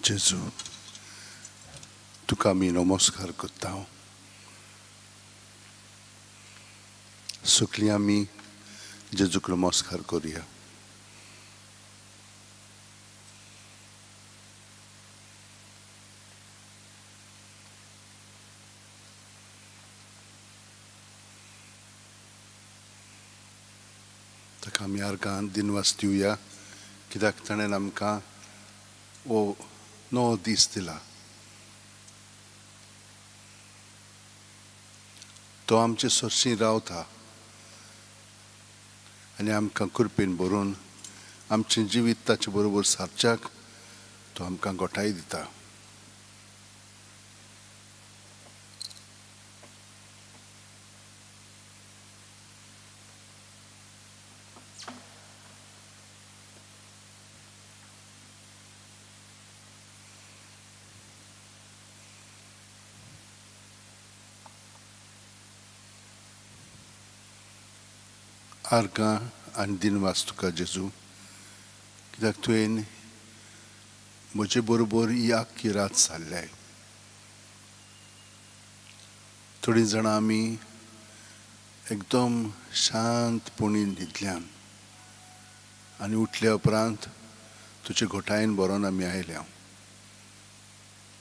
जेजू, तुका आमी नमस्कार करता. सगळीं आमी जेजूक नमस्कार करुया. ताका आमी आर्गां दिनवास दिवया, कित्याक ताणें आमकां हो नवो दीस दिला. तो आमचे सरशी रावता आनी आमकां कृपेन भरून आमचें जिवीत ताचे बरोबर सारच्याक तो आमकां गोठाय दिता. आर्गां आनी दिनवास तुका जेजू, कित्याक तुवें म्हजे बरोबर ही आख्खी रात सारल्याय. थोडीं जाणां आमी एकदम शांतपणी न्हिदल्यान आनी उठल्या उपरांत तुजे घोटायेन भरोन आमी आयल्या.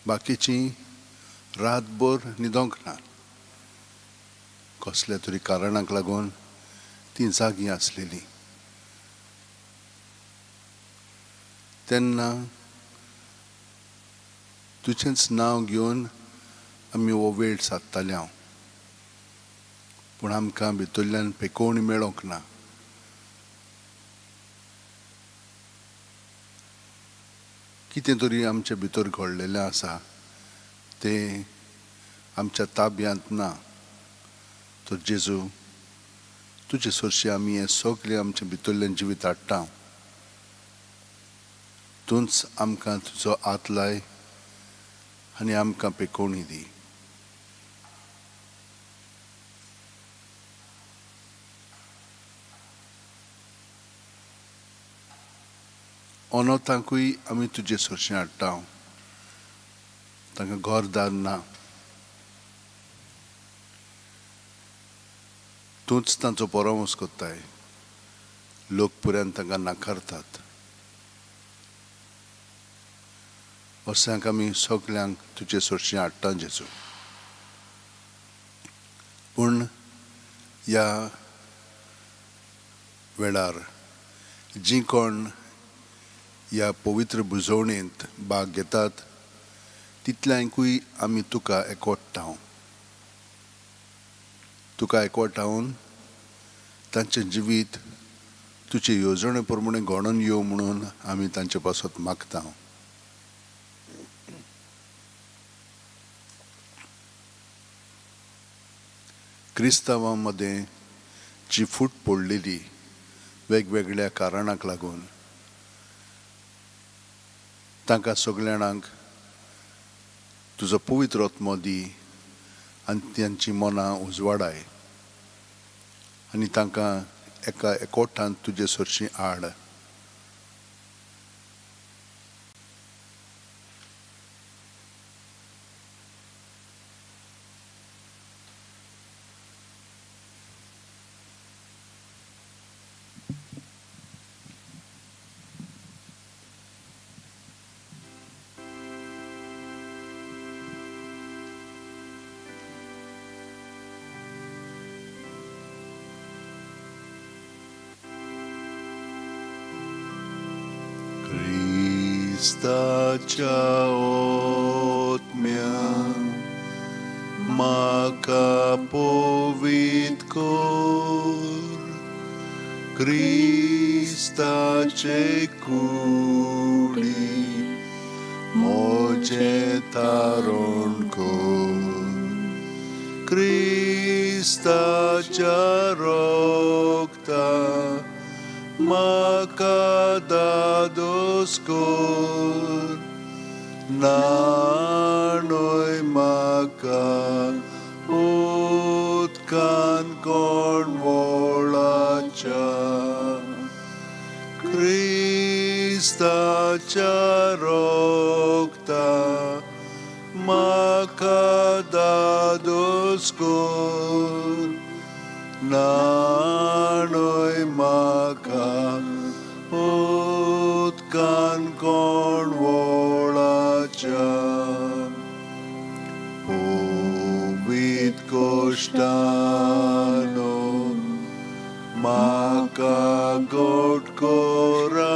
बाकीचीं रातभर न्हिदोंक ना, कसल्या तरी कारणाक लागून ती जागी आसलेली. तेन्ना तुजेंच नांव घेवन आमी हो वेळ सादताले हांव, पूण आमकां भितरल्यान पेकोवणी मेळोंक ना. कितें तरी आमचे भितर घडलेलें आसा तें आमच्या ताब्यांत ना. तर जेजू, तुजे सरशी आमी हें सगळें आमचे भितरल्यान जिवीत हाडटा. तूंच आमकां तुजो हात लाय आनी आमकां पेकोवणी दी. अनोतांकूय आमी तुजे सरशी हाडटा. तांकां घरदार ना, तूंच तांचो परामर्श करताय. लोक पुऱ्यान तांकां नाकारतात. असल्यांक आमी सगल्यांक तुजे सरशी हाडटा जेजू. पूण ह्या वेळार जीं कोण ह्या पवित्र बुजवणेंत भाग घेतात तितल्यांकूय आमी तुका एकवटाव. तुका एकवटावन तांचें जिवीत तुजे येवजणे प्रमाणे घडोवन येवं म्हणून आमी तांचे पासत मागता. क्रिस्तांवां मदें जी फूट पडलेली वेगवेगळ्या कारणाक लागून तांकां सगळ्यांक तुजो पवित्र आत्मो दी आनी तांची मनां उजवाडाय आनी तांकां एका एकवटान तुजे सरशी हाड. क्रिस्ताच्या आत्म्यान म्हाका पवित्र कर, क्रिस्ताचे कुडी म्हजें तारण कर, क्रिस्ताच्या रक्ता म्हाका दादोस कर, न्हाणय म्हाका उदकान कोण वळाच्या, क्रिस्ताच्या क्रिस्ताच्या रोगता म्हाका दादोस कर नाणय म्हाका उदकान कोण वळाच्या पवीत कोश्टानो म्हाका गोट कोरा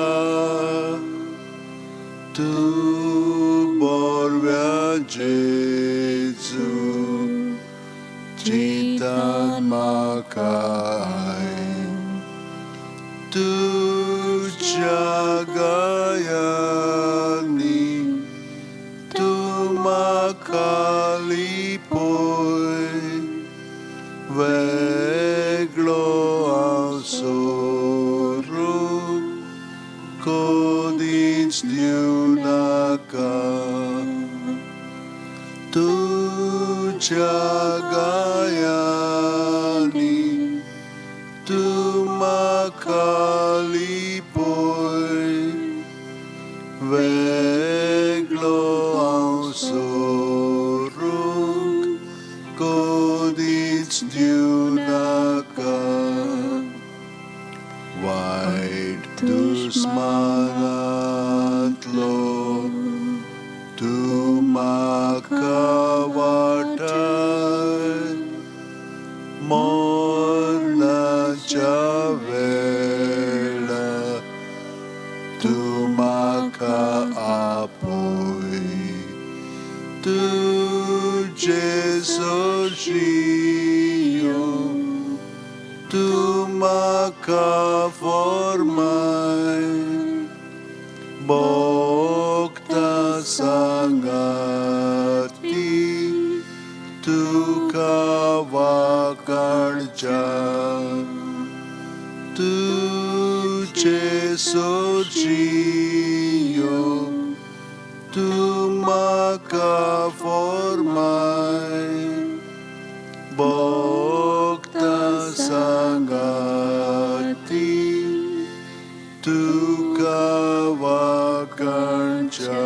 तूं बोरव्या जेजू चिंतान म्हाका तुज्या गायांनी तूं म्हाका लिपय वेगळो हांव सोरूंक कदींच दिवनाका तुज्या गायांनी तूं म्हाका लिपय वेगळो हांव सोरूंक कदींच दिवनाका वायट दुस्मानांतलो तूं म्हाका वाटाय मरणाच्या वेळा तूं म्हाका आपय तुजे सरशीं तूं म्हाका फॉर्माय भोगता सांगाती तुका वाकाणच्या तुजे सरशीं तूं म्हाका फॉर्माय भोगता सांगाती तुका वाकाणच्या.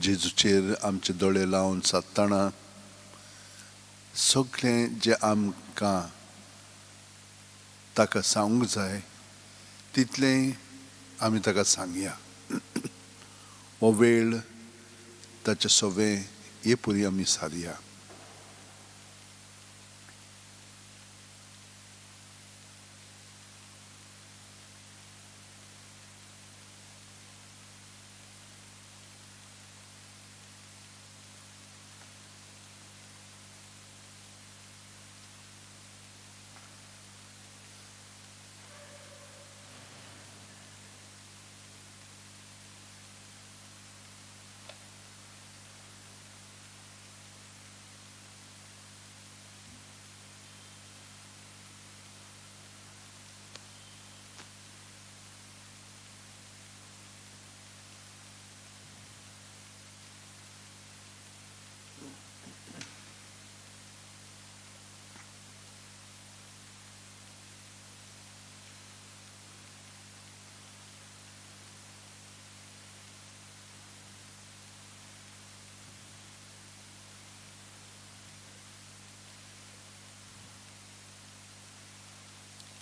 जेजूचेर आमचे दोळे लावन सादतना सगळें जें आमकां ताका सांगूंक जाय तितलें आमी ताका सांगया. हो वेळ ताचे सवे हे परी आमी सारया.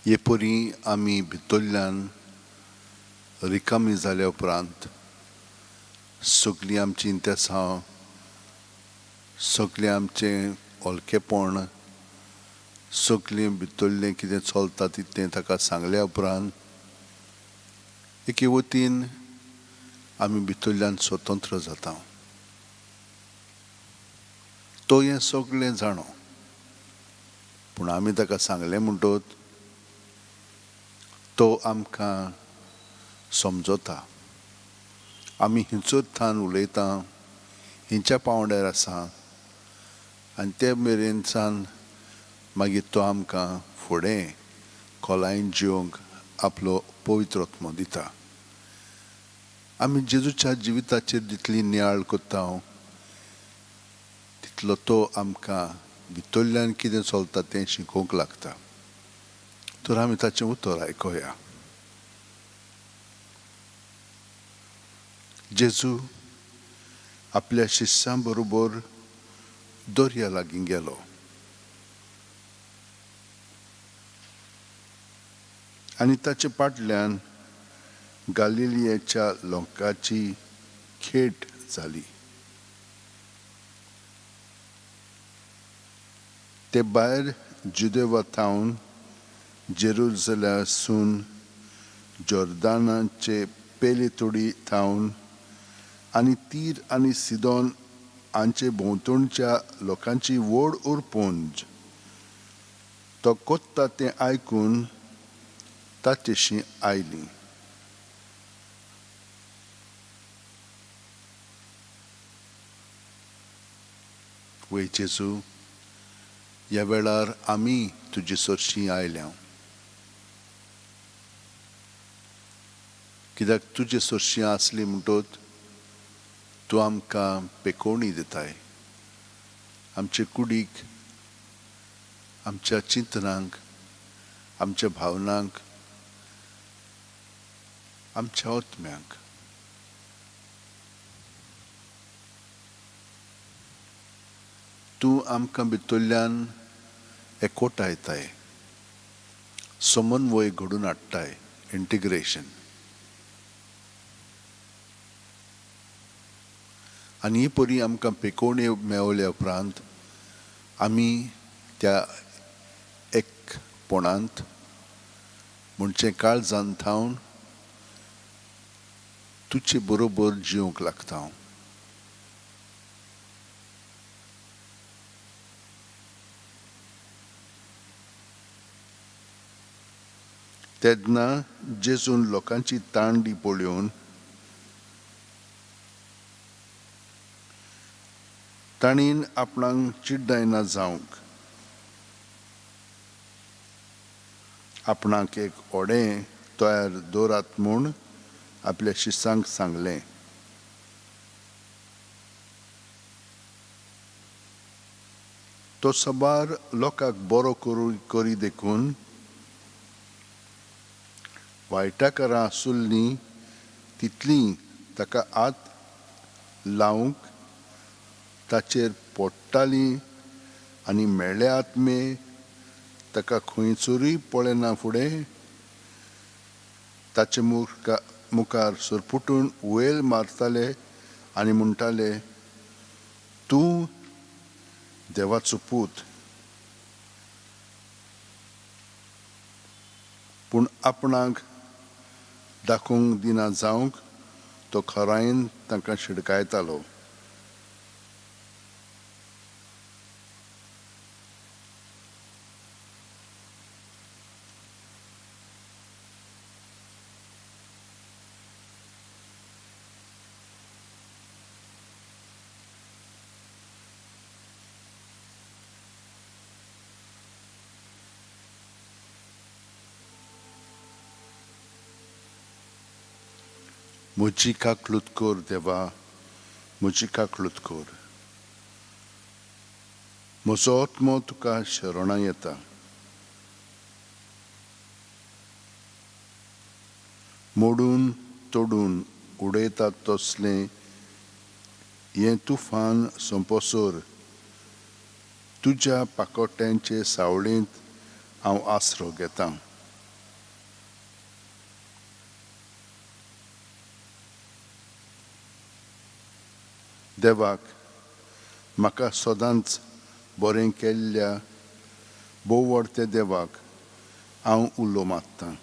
हे परी आमी भितरल्यान रिकामी जाल्या उपरांत सगळीं आमची इंतेसांव, सगळें आमचें हलकेपण, सगळें भितरलें कितें चलता तितलें ताका सांगल्या उपरांत एके वतीन आमी भितरल्यान स्वतंत्र जाता. तो हें सगळें जाणो, पूण आमी ताका सांगलें म्हणटत तो आमकां समजता. आमी हिंचोत थान उलयता, हिंच्या पांवड्यार आसा आनी ते मेरेनसान मागीर तो आमकां फुडें खोलायेन जिवंक आपलो पवित्र आत्मो दिता. आमी जेजूच्या जिविताचेर जितली नियाळ करता तितलो तो आमकां भितरल्यान कितें चलता तें शिकोवंक लागता. तर आमी ताचें उतर आयकुया. जेजू आपल्या शिष्यां बरोबर दर्या लागीं गेलो. आनी ताचे फाटल्यान गालिलियेच्या लोकांची खेट जाली. ते भायर जुदेवा थावन, जेरुजलासून, जॉर्दानाचे पेले तोडी थावन आनी तीर आनी सिदोन हांचे भोंवतणच्या लोकांची व्हड उरपुंज तो कोत्ता तें आयकून ताचेशी आयली. वय जेजू, ह्या वेळार आमी तुजे सरशीं आयल्या कित्याक तुजे सरशीं आसली म्हणटत तूं आमकां पेकोवणी दिताय, आमचे कुडीक, आमच्या चिंतनांक, आमच्या भावनांक, आमच्या आत्म्यांक. तूं आमकां भितरल्यान एकवटायताय, समन्वय घडून हाडटाय, इंटिग्रेशन. आनी ही परी आमकां पेकोवणी मेवल्या उपरांत आमी त्या एकपणांत म्हणचे काळजान थावन तुजे बरोबर जिवंक लागता. तेन्ना जेजून लोकांची तांडी पळोवन ताणीन आपणाक चिड्डायना जावंक आपणाक एक होडें तयार दवरात म्हूण आपल्या शिसांक सांगलें. तो सबार लोकांक बरो करी देखून वायटाकारां आसुल्लीं तितलीं ताका हात लावंक ताचेर पोडटालीं आनी मेळ्ळे आत्मे ताका खंयसरूय पळयना फुडें ताचे मुखार सरपुटून वयल मारताले आनी म्हणटाले, तूं देवाचो पूत. पूण आपणाक दाखोवंक दिना जावंक तो खरायेन तांकां शिडकायतालो. म्हजी काकलूत कर देवा, म्हजी काकलूत कर. म्हजो आत्मो तुका शरणां येता. मोडून तोडून उडयतात तसलें हें तुफान सोंपोसर तुज्या पाकोट्यांचे सावळेंत हांव आसरो घेतां. देवाक म्हाका सदांच बरें केल्ल्या भोववडते देवाक हांव उलो मारतां.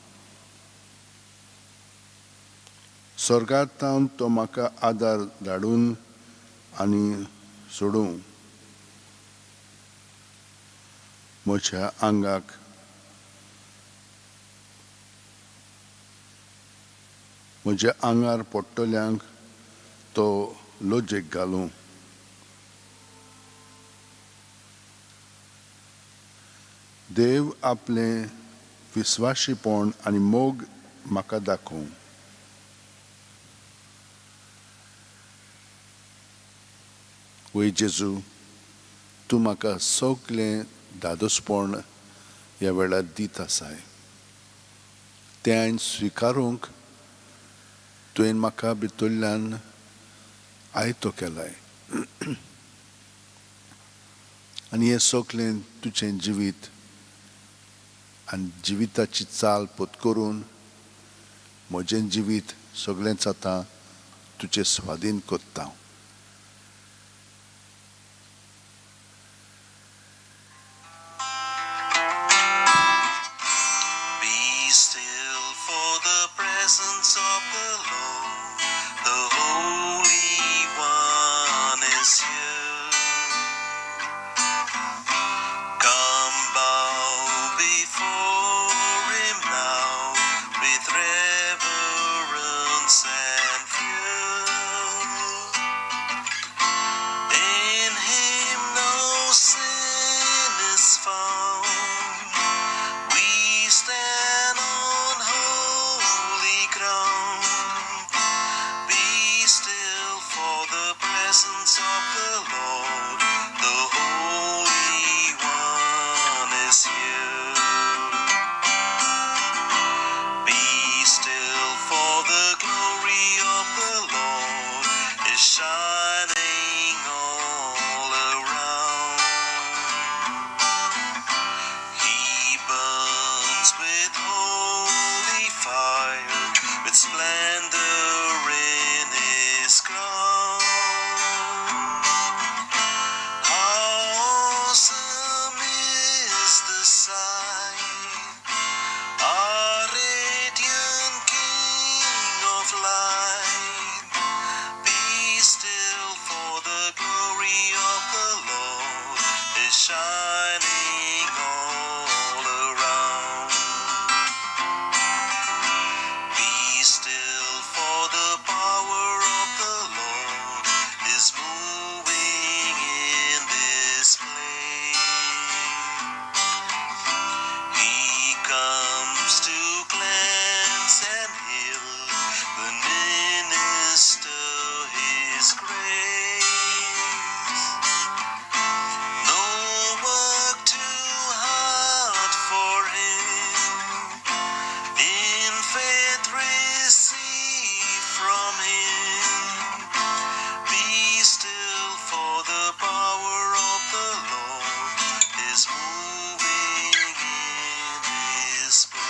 स्वर्गांत तो म्हाका आदार धाडून आनी सोडूं. म्हज्या आंगाक म्हज्या आंगार पडटल्यांक तो लजेक घालूं. देव आपलें विस्वाशीपण आनी मोग म्हाका दाखोवं. वय जेजू, तूं म्हाका सगळें धादोसपण ह्या वेळार दीत आसाय, तें हांवें स्विकारूंक तुवें म्हाका भितरल्यान आयतो केलाय आनी हें सगळें तुजें जिवीत आनी जिविताची चाल पत्करून म्हजें जिवीत सगळेंच आतां तुजे स्वाधीन करता. Be still for the presence of the Lord, the Holy One is here. Come bow before him now with reverence and fear. In him no sin is found. We stand on holy ground. Be still for the presence of the Lord. The Holy One is here. Be still for the glory of the Lord is shining all around. He burns with holy fire, with splendor in his crown. How awesome is the sight, our radiant King of light. Be still, for the glory of the Lord is shining all around. Be still, for the power of the Lord is moving in this place. He comes to cleanse and heal, the minister his grace. No work too hard for him. In faith receive from him. Be still, for the power of the Lord is moving in his place.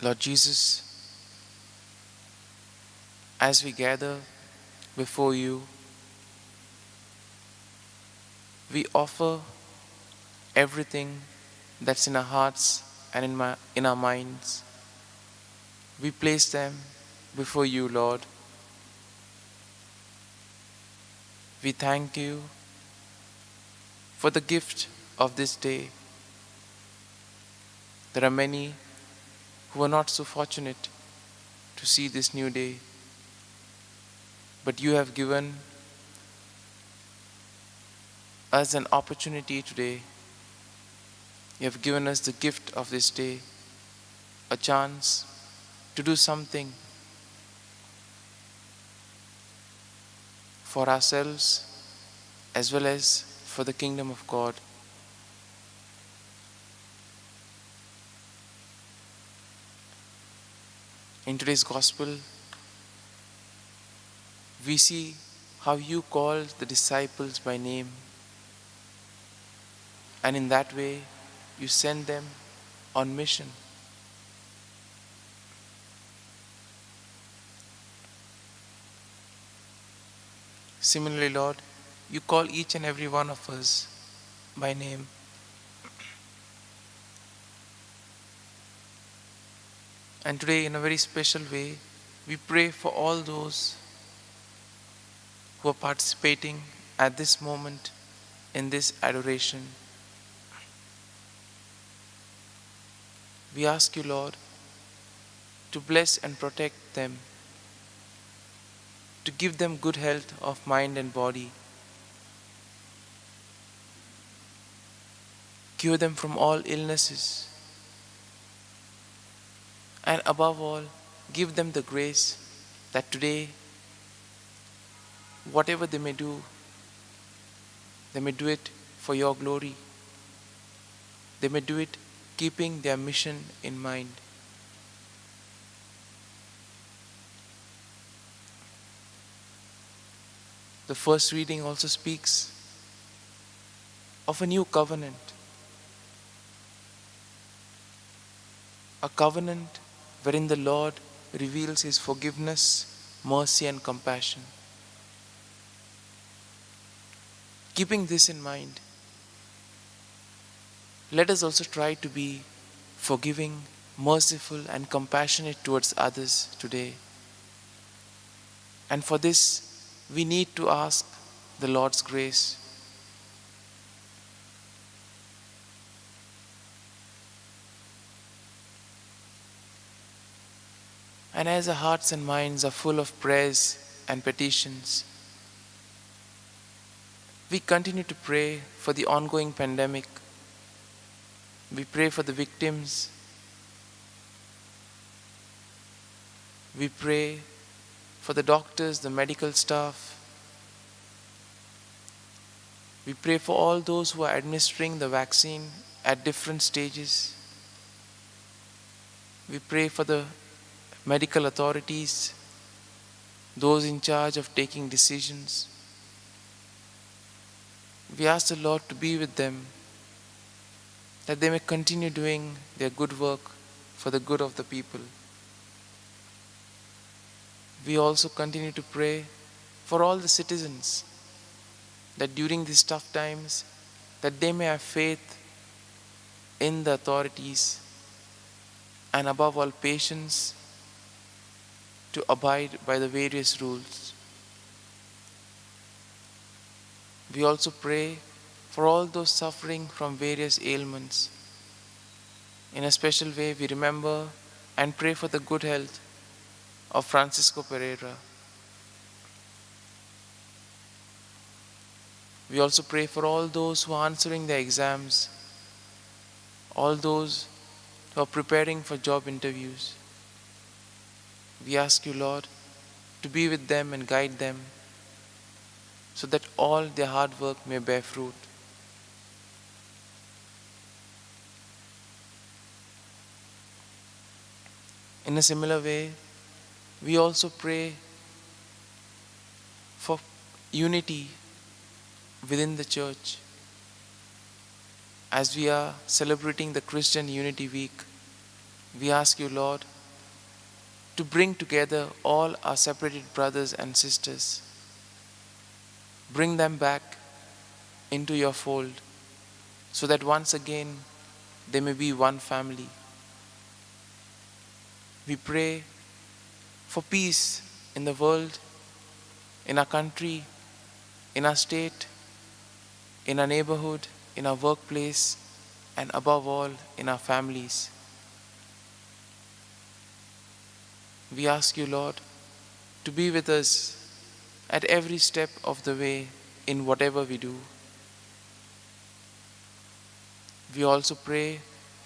Lord Jesus, as we gather before you, we offer everything that's in our hearts and in our minds. We place them before you, Lord. We thank you for the gift of this day. There are many who are not so fortunate to see this new day, but you have given us an opportunity today. You have given us the gift of this day, a chance to do something for ourselves as well as for the kingdom of God. In today's gospel, we see how you called the disciples by name, and in that way, you send them on mission. Similarly, Lord, you call each and every one of us by name. And today, in a very special way, we pray for all those who are participating at this moment in this adoration. We ask you, Lord, to bless and protect them, to give them good health of mind and body, cure them from all illnesses, And above all, give them the grace that today, whatever they may do it for your glory. They may do it keeping their mission in mind. The first reading also speaks of a new covenant. A covenant wherein the Lord reveals His forgiveness, mercy and compassion. Keeping this in mind, let us also try to be forgiving, merciful and compassionate towards others today. And for this, we need to ask the Lord's grace. And as our hearts and minds are full of prayers and petitions, we continue to pray for the ongoing pandemic. We pray for the victims. We pray for the doctors, the medical staff. We pray for all those who are administering the vaccine at different stages. We pray for the medical authorities, those in charge of taking decisions. We ask the Lord to be with them, that they may continue doing their good work for the good of the people. We also continue to pray for all the citizens, that during these tough times, that they may have faith in the authorities and above all patience to abide by the various rules. We also pray for all those suffering from various ailments. In a special way, we remember and pray for the good health of Francisco Pereira. We also pray for all those who are answering their exams, all those who are preparing for job interviews. We ask you, Lord, to be with them and guide them so that all their hard work may bear fruit. In a similar way, we also pray for unity within the church. As we are celebrating the Christian Unity Week, we ask you, Lord, to bring together all our separated brothers and sisters. Bring them back into your fold so that once again they may be one family. We pray for peace in the world, in our country, in our state, in our neighborhood, in our workplace, and above all, in our families. We ask you, Lord, to be with us at every step of the way in whatever we do. We also pray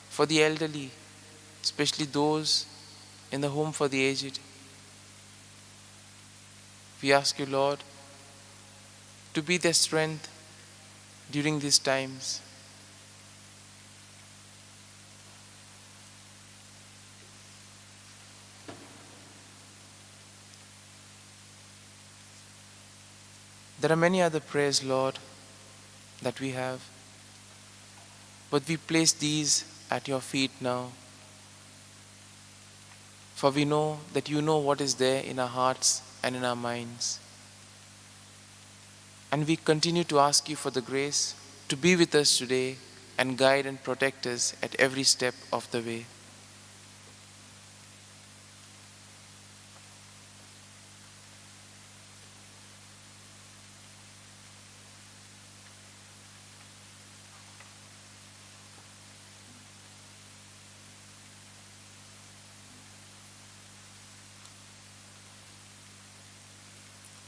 for the elderly, especially those in the home for the aged. We ask you, Lord, to be their strength during these times. There are many other prayers, Lord, that we have, but we place these at your feet now. For we know that you know what is there in our hearts and in our minds. And we continue to ask you for the grace to be with us today and guide and protect us at every step of the way.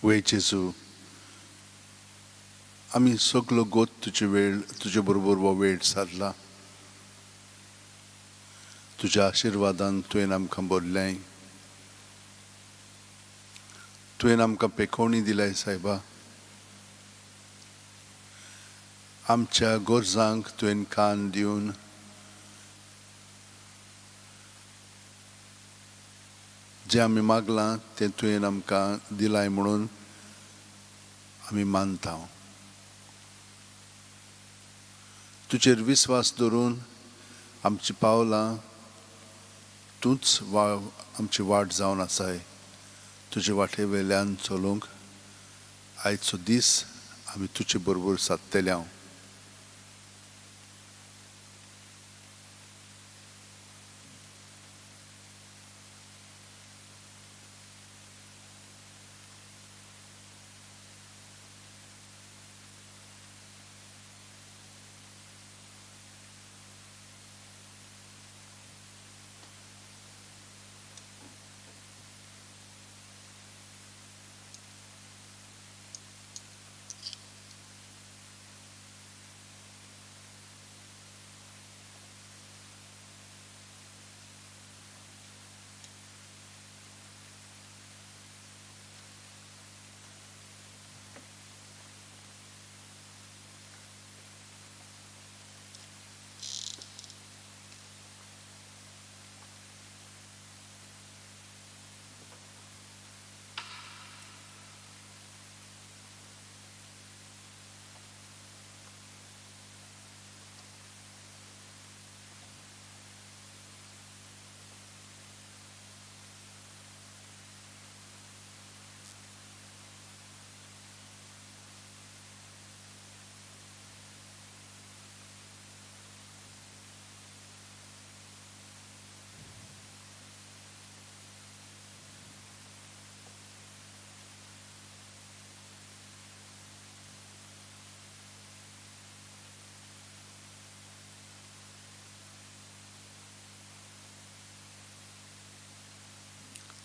वे जेजू, आमी सगलो गोत तुजे वेळ तुजे बरोबर हो वेळ सारला. तुज्या आशिर्वादान तुवें आमकां भरलें, तुवें आमकां पेखोवणी दिलाय सायबा। आमच्या गरजांक तुवें कान दिवन जें आमी मागलां तें तुवें आमकां दिलाय म्हणून आमी मानता। तुजेर विस्वास धरून आमची पावलां तूंच आमची वाट जावन आसाय। तुजे वाटे वेल्यान चलूंक आयचो दीस आमी तुजे बरोबर सादतले हांव।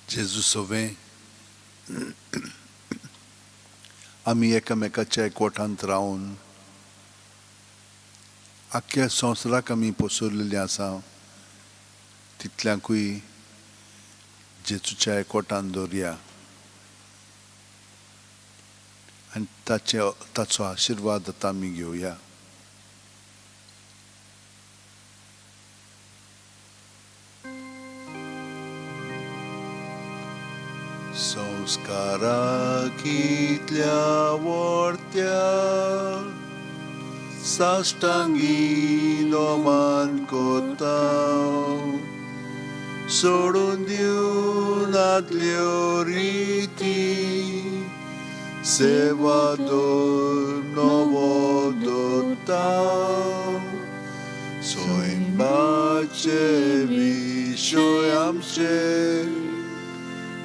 जेजू सोवे आमी एकामेकाच्या एकवटांत रावन आख्ख्या संवसाराक आमी पसरलेली आसा, तितल्यांकूय जेजूच्या एकवटान दवरया आनी ताचो आशिर्वाद आतां आमी घेवया। संस्कारा कितल्या वर्त्या साष्टांगी नमन कोता, सोडून दिवन आदल्यो रिती सेवा दवर नवो दवरता, स्वयंपाचे विशय आमचे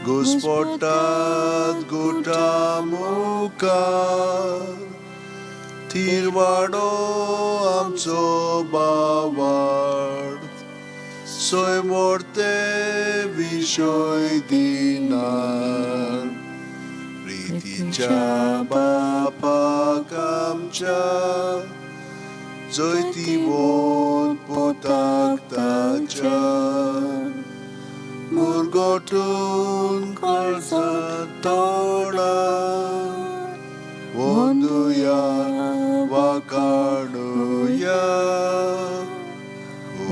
घुस्पटात गुटा मुखार, थिरवाडो आमचो बावाड स्वयंमोर्ते विशय दिनार, प्रितीच्या बापाक आमच्या जैतिवंत पुताक ताच्या, मुरगोटून काळजांत तोडा वंदुया वाकाणुया,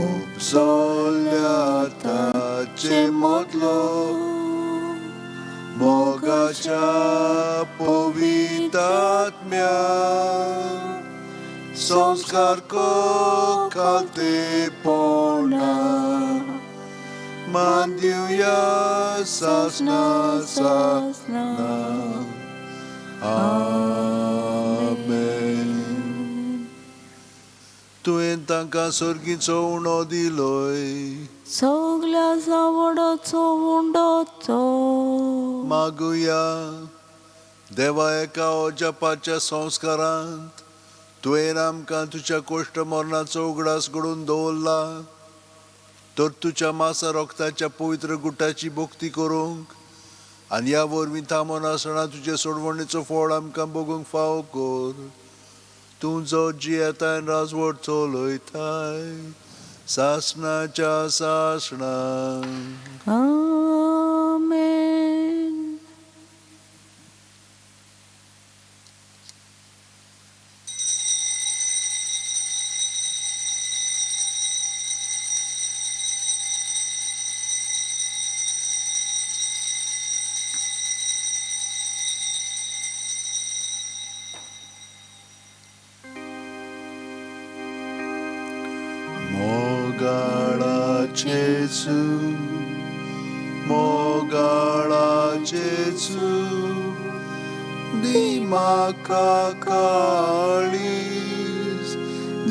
उपसल्या ताचे मदलो मोगाच्या पवितात्म्या, संस्कार खालतेपणा मान दिवया सासना सासना। आमेन। तुवें तांकां सर्गीचो उणो दिलोय, सगल्या सावडाचो उंडोचो। मागुया देवा एका अजापाच्या संस्कारांत तुवें आमकां तुज्या कोश्ट मरणाचो उगडास घडोवन दवरला, तर तुज्या मासा रोगताच्या पवित्र गुटाची भक्ती करूंक आनी ह्या वरवीं थांबोन आसतना तुजे सोडवणेचो फळ आमकां बगूंक फावो कर। तूं जो जियेताय राजवट चलयताय सासणाच्या सासणाक. आमेन. मोगाळा जेजू, मोगाळा जेजू, दी म्हाका काळीज,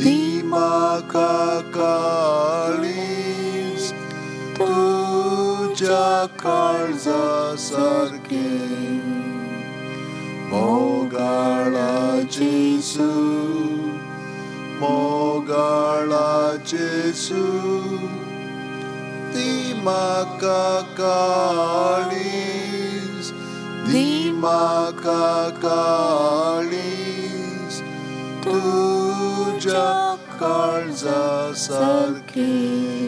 दी म्हाका काळीज तुज्या काळजा सारकें. मोगाळा जेजू, मोगाळा जेजू, दी म्हाका काळीज, दी म्हाका काळीज तुज्या काळजा सारकें.